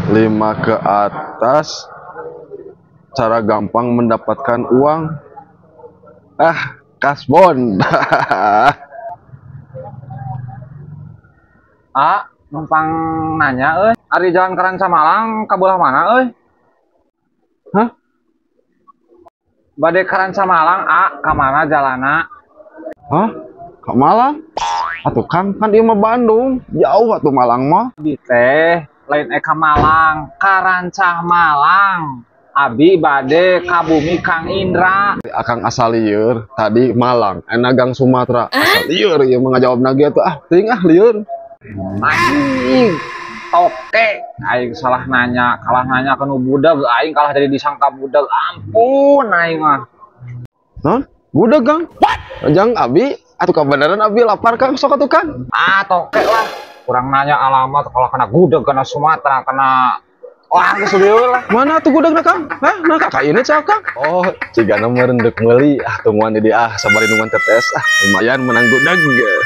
5 ke atas, cara gampang mendapatkan uang. Ah, kasbon. Ah, numpang nanya euy. Ari jalan ke Rancamalang ka belah mana euy? Hah? Bade ka Rancamalang, A, ka mana jalana? Hah? Ka Malang? Atuh Kang, kan ieu mah Bandung. Jauh atuh Malang mah. Abi teh lain ka Malang, ka Rancah Malang. Abi bade ka bumi Kang Indra. Akang asal lieur, tadi Malang, enak gang Sumatera. Asal lieur ieu mah ngajawabna ge atuh. Ah, teuing ah lieur. Anjing, toke, aing salah nanya, kalah nanya ke nu budak, aing kalah jadi disangka budak. Ampun aing mah. Non? Budak Kang? What? Jang abi, atuh kabeneran abi lapar Kang, sok atuh Kang. Ah, toke lah. Kurang nanya alamat kalau kena gudeg, kena Sumatera, kena wah, geus lieur lah. Mana tuh gudegna Kang? Hah? Nah, kakak ini cah Kang. Oh, cigana meureun deuk meuli. Ah, tungguan di dia ah, sabar nungguan TTS ah. Lumayan menang gudeg.